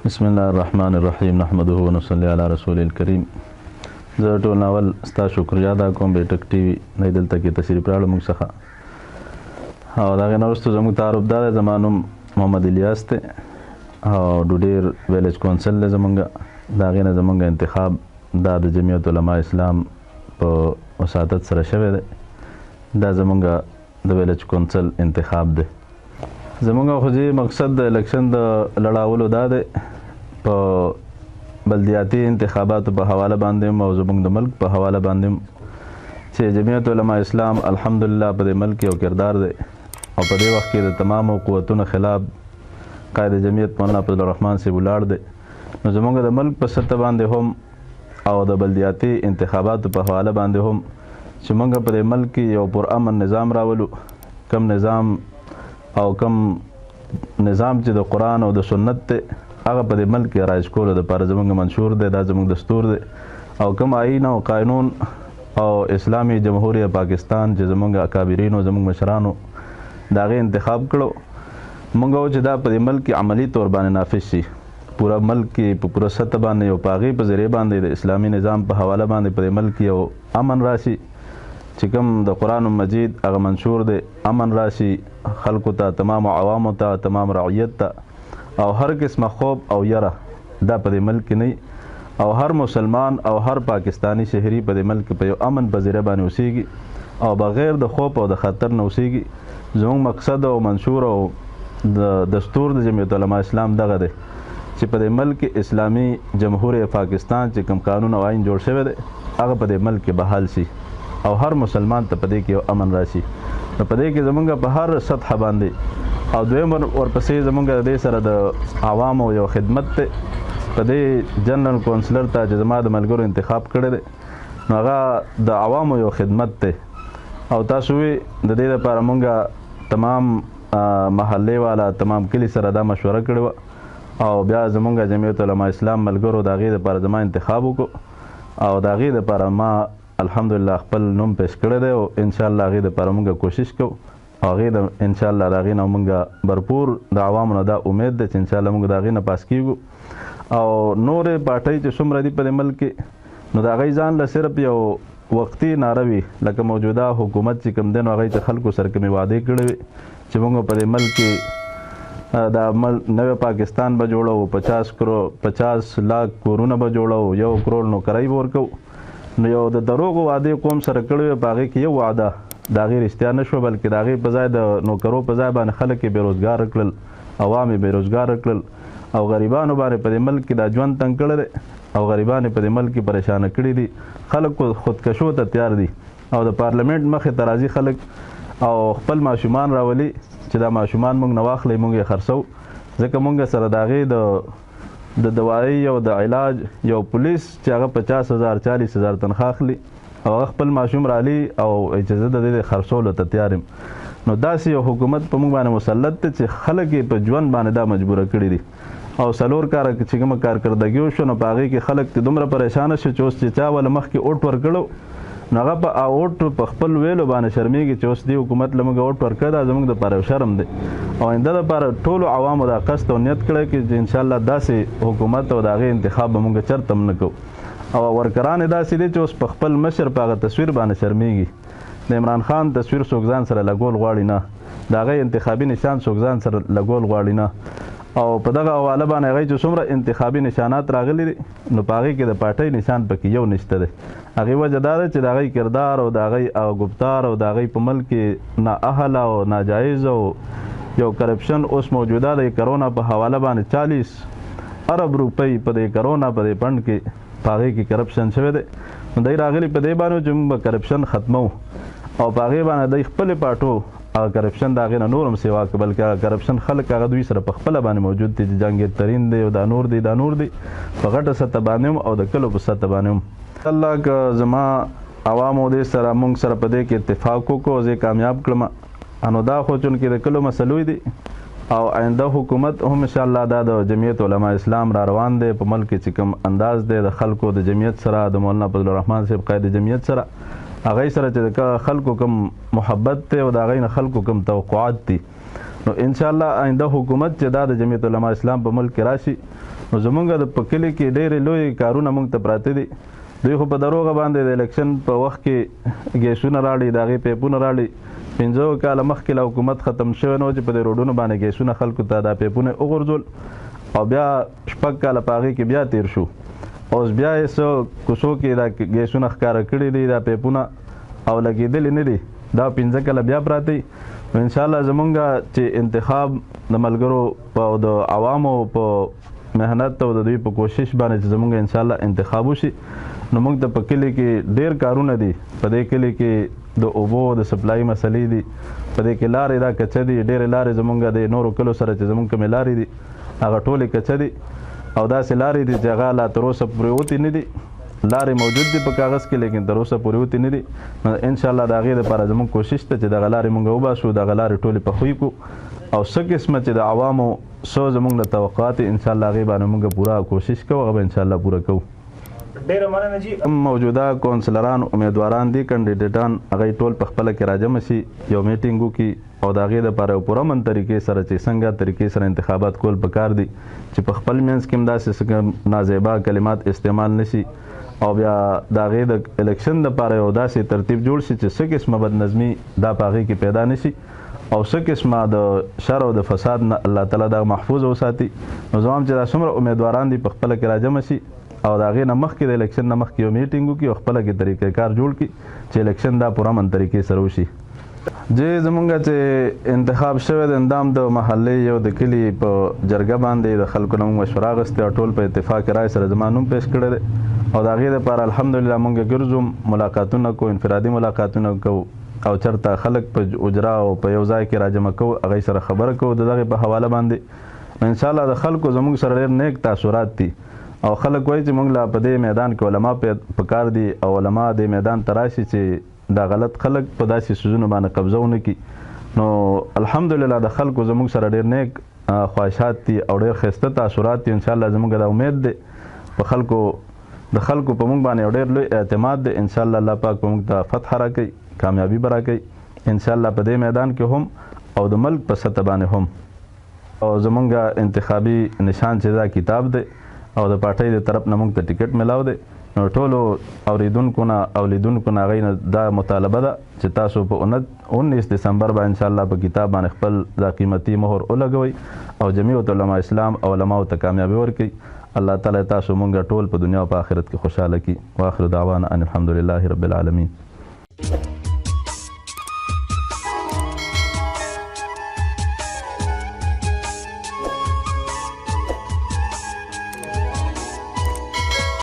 بسم الله الرحمن الرحیم، نحمده ونصلي علی رسول الکریم. زه ټول ناول ستا شکریا ادا کوم بیټک ټي وي نه دلته کې تشریف راوړو موږ څخه. او د هغې نه وروسته زموږ تعارف دا دی، زما نوم محمد الیاس دی او ډوډیر ویلیج کونسل دی زموږ. د هغې نه زموږ انتخاب دا د جمعیت علماء اسلام په وساطت سره شوی دی. دا زموږ د ویلیج کونسل انتخاب دی. زموږ خو چې مقصد د الیکشن د لړاولو دا دی، په بلدیاتي انتخاباتو په حواله باندې هم او زموږ د ملک په حواله باندې هم چې جمعیت علماء اسلام الحمدلله په دې ملک یو کردار دی او په دې وخت کې د تمامو قوتونو خلاف قائد جمعیت مولانا فضل الرحمن صاحب ولاړ دی. نو زموږ د ملک په سطح باندې هم او د بلدیاتي انتخاباتو په حواله باندې هم چې موږ په دې ملک کې یو پر امن نظام راولو، کم نظام او کم نظام چې د قرآن او د سنت دی هغه په دې ملک کې رایج کولو دپاره زموږ منشور دی، دا زموږ دستور دی. او کوم آئین او قانون او اسلامي جمهوریه پاکستان چې زموږ اکابرینو زموږ مشرانو د هغې انتخاب کړو، موږ و چې دا په دې ملک کې عملي طور باندې نافذ شي، پوره ملک کې په پوره سطح باندې یو په هغې په ذریعه باندې د اسلامي نظام په حواله باندې په دې ملک کې یو امن راشي چې کوم د قرآن مجید هغه منشور دی، امن راشي خلکو ته، تمام عوامو ته، تمام رعیت ته، او هر قسمه خوب او یره دا په دې ملک کې نه، او هر مسلمان او هر پاکستانی شهري په دې ملک کې په یو امن په ذریعه باندې اوسیږي او بغیر د خوف او د خطر نه اوسیږي. زموږ مقصد او منشور او د دستور د جمعیت علماء اسلام دغه دی چې په دې ملک کې اسلامي جمهوریت پاکستان چې کوم قانون او آئین جوړ شوی دی هغه په دې ملک کې بحال شي او هر مسلمان ته په دې کې یو امن راشي. نو په دې کې زمونږ په هر سطح باندې او دویم ورپسې زمونږ د دې سره د عوامو یو خدمت دی. په دې جنرال کونسلر ته چې زما د ملګرو انتخاب کړی دی نو هغه د عوامو یو خدمت دی. او تاسو وی د دې لپاره مونږ تمام محلې والا تمام کلي سره دا مشوره کړې وه او بیا زمونږ جمعیت علماء اسلام ملګرو د هغې دپاره زما انتخاب وکړو او د هغې دپاره ما الحمدلله خپل نوم پیش کړی دی او انشاءالله هغې دپاره مونږ کوشش کوو او هغې د انشاءالله د هغې نه مونږ برپور د عوامو نه دا امید دی چې انشاءالله مونږ د هغې نه پاس کیږو. او نورې پارټۍ چې څومره دي په دې ملک کې نو د هغې ځان له صرف یو وقتي ناره وي، لکه موجوده حکومت چې کوم دی نو هغې چې خلکو سره کومې وعدې کړې وي چې مونږ په دې ملک کې دا نوی پاکستان به جوړوو، 50 لاک کورونه به جوړوو، 1 کروڑ نوکرۍ به ورکوو. نو یو د دروغو وعدې قوم سره کړې وې، په هغې کې یو وعده د هغې رښتیا نه شوه، بلکې د هغې په ځای د نوکرو په ځای باندې خلک یې بېروزګاره کړل، عوام یې بېروزګاره کړل او غریبانو باندې په دې ملک کې دا ژوند تنګ کړی دی او غریبان یې په دې ملک کې پریشانه کړي دي. خلک خودکشو ته تیار دي او د پارلمنټ مخې ته راځي خلک او خپل ماشومان راولي چې دا ماشومان موږ نه واخلئ، موږ یې خرڅوو، ځکه موږ سره د هغې د دوایي او د علاج یو پولیس چې هغه 50,000 40,000 تنخوا اخلي او هغه خپل ماشوم رالي او چې زه د دې خرڅولو ته تیار یم. نو داسې یو حکومت په موږ باندې مسلط دی چې خلک یې په ژوند باندې دا مجبوره کړي دي. او 4 کاله چې کومه کارکردګي وشوه نو په هغې کې خلک ترې دومره پریشانه شو چې اوس چې چا وله مخکې اوټ ورکړو نو هغه په اوټ په خپل ویلو باندې شرمېږي چې اوس دې حکومت له موږ اوټ ورکړی، دا زموږ دپاره یو شرم دی. او آینده دپاره ټولو عوامو دا قصد او نیت کړی چې انشاءالله داسې حکومت او د هغې انتخاب به موږ چېرته هم نه کوو. او ورکران یې داسې دي چې اوس په خپل مشر په هغه تصویر باندې شرمېږي. د عمران خان تصویر څوک ځان سره لګول غواړي نه، د هغې انتخابي نشان څوک ځان سره لګول غواړي نه. او په دغه حواله باندې هغې چې څومره انتخابي نشانات راغلي دي نو په هغې کې د پارټۍ نشان پکې یو نشته دی. هغې وجه دا ده چې د هغې کردار او د هغې هغه ګفتار او د هغې په ملک کې نااهله او ناجایز او یو کرپشن اوس موجوده د کرونا په حواله باندې 40 ارب روپۍ په دې کرونا په دې فنډ کې په هغې کې کرپشن شوی دی. نو دی راغلي په دې باندې چې موږ به کرپشن ختموو او په هغې باندې دی خپلې پارټو هغه کرپشن د هغې نه نور هم سیوا کړه، بلکې هغه کرپشن خلک هغه دوی سره په خپله باندې موجود دي چې جهانګیر ترین دی او دا نور دی دا نور دی، په غټه سطح باندې هم او د کلو په سطح باندې هم. الله که زما عوامو دې سره مونږ سره په دې کې اتفاق وکړو او زه یې کامیاب کړم، نو دا خو چونکې د کلو مسلوی دي او آینده حکومت هم انشاءالله دا د جمعیت علماء اسلام را روان دی په ملک کې چې کوم انداز دی د خلکو د جمعیت سره، د مولانا فضل الرحمن صاحب قائد جمعیت سره، هغې سره چې د خلکو کوم محبت دی او د هغې نه خلکو کوم توقعات دي، نو ان شاء الله آینده حکومت چې دا د جمعیت علما اسلام په ملک کې راشي، نو زمونږ د په کلي کې ډېرې لویې کارونه مونږ ته پراته دي. دوی خو په دروغه باندې د الیکشن په وخت کې ګیسونه راړي، د هغې پیپونه راړي. 5 کاله مخکې لا حکومت ختم شوی نه و چې په دې روډونو باندې ګیسونه خلکو ته دا پیپونه وغورځول، او بیا 6 کاله په هغې کې بیا تیر شو. اوس بیا یې څه کوڅو کې دا ګیسونه ښکاره کړي دي، دا پیپونه او لګېدلي نه دي، دا 5 کاله بیا پراته دي. نو انشاءالله زمونږ چې انتخاب د ملګرو په د عوامو په محنت او د دوی په کوشش باندې چې زمونږ انشاءالله انتخاب وشي، نو موږ ته په کلي کې ډېر کارونه دي. په دې کلي کې د اوبو د سپلای مسلې دي، په دې کې لارې دا کچه دي، ډېرې لارې زمونږ د نورو کلو سره چې زمونږ کومې لارې دي هغه ټولې کچه دي، او داسې لارې دي چې هغه لا تر اوسه پورې وتې نه دي. لارې موجود دي په کاغذ کې لیکن تر اوسه پورې وتې نه دي. نو انشاءالله د هغې دپاره زمونږ کوشش ته چې دغه لارې مونږ وباسو، دغه لارې ټولې پخوي کړو، او څه قسمه چې د عوامو څه زمونږ د توقعات انشاءالله هغې باندې مونږ پوره کوشش کوو، هغه به انشاءالله پوره کوو. ډېره مننه جی. موجوده کونسلران امیدواران دي، کاندیدټان، هغوی ټول په خپله کې راجمع شي، یو میټینګ وکړي، او د هغې دپاره یو پرامن طریقې سره چې څنګه طریقې سره انتخابات کول پکار دي چې په خپل منځ کې هم داسې څه نازیبا کلمات استعمال نه شي، او بیا د هغې د الیکشن دپاره یو داسې ترتیب جوړ شي چې څه قسمه بدنظمي دا په هغې کې پیدا نه شي، او څه قسمه د شر او د فساد نه الله تعالی دا محفوظ وساتي. نو زما هم چې دا څومره امیدواران دي په خپله کې راجمع شي، او د هغې نه مخکې د الیکشن نه مخکې یو میټینګ وکړي او خپله کې طریقه کار جوړ کړي چې الیکشن دا پرامن طریقې سره وشي. جی زمونږ چې انتخاب شوی د اندام د محلې یو د کلي په جرګه باندې د خلکو نه موږ مشوره اخیستې او ټول په اتفاق رای سره زما نوم پیش کړی دی، او د هغې دپاره الحمدلله موږ ګرځو، ملاقاتونه کوو، انفرادي ملاقاتونه کوو، او چېرته خلک په اجرا او په یو ځای کې راجمع کوو، هغوی سره خبره کوو د دغې په حواله باندې. نو انشاءالله د خلکو زموږ سره ډېر نیک تاثرات دي، او خلک وایي چې موږ لا په دې میدان کې علما پکار دي، او علما دې میدان ته راشي چې دا غلط خلک په داسې څیزونو باندې قبضه ونه کړي. نو الحمدلله د خلکو زموږ سره ډېر نیک خواهشات دي او ډېر ښایسته تاثرات دي. انشاءالله زموږ دا امید دی په خلکو، د خلکو په موږ باندې یو ډېر لوی اعتماد دی. انشاءالله الله پاک په موږ ته فتح راکوي، کامیابي به راکوي انشاءالله په دې میدان کې هم او د ملک په سطح باندې هم. او زمونږ انتخابي نشان چې دا کتاب دی او د پارټۍ د طرف نه موږ ته ټیکټ ملاو دی، نو ټولو اورېدونکو نه او لیدونکو نه هغوی نه دا مطالبه ده چې تاسو په 19 دسمبر به انشاءالله په کتاب باندې خپل دا قیمتي مهر ولګوئ او جمعیت علما اسلام او علماو ته کامیابي ورکړي. الله تعالی تاسو مونږ ټول په دنیا او په آخرت کې خوشحاله کړي. واخر دعوانا ان الحمدلله رب العالمین.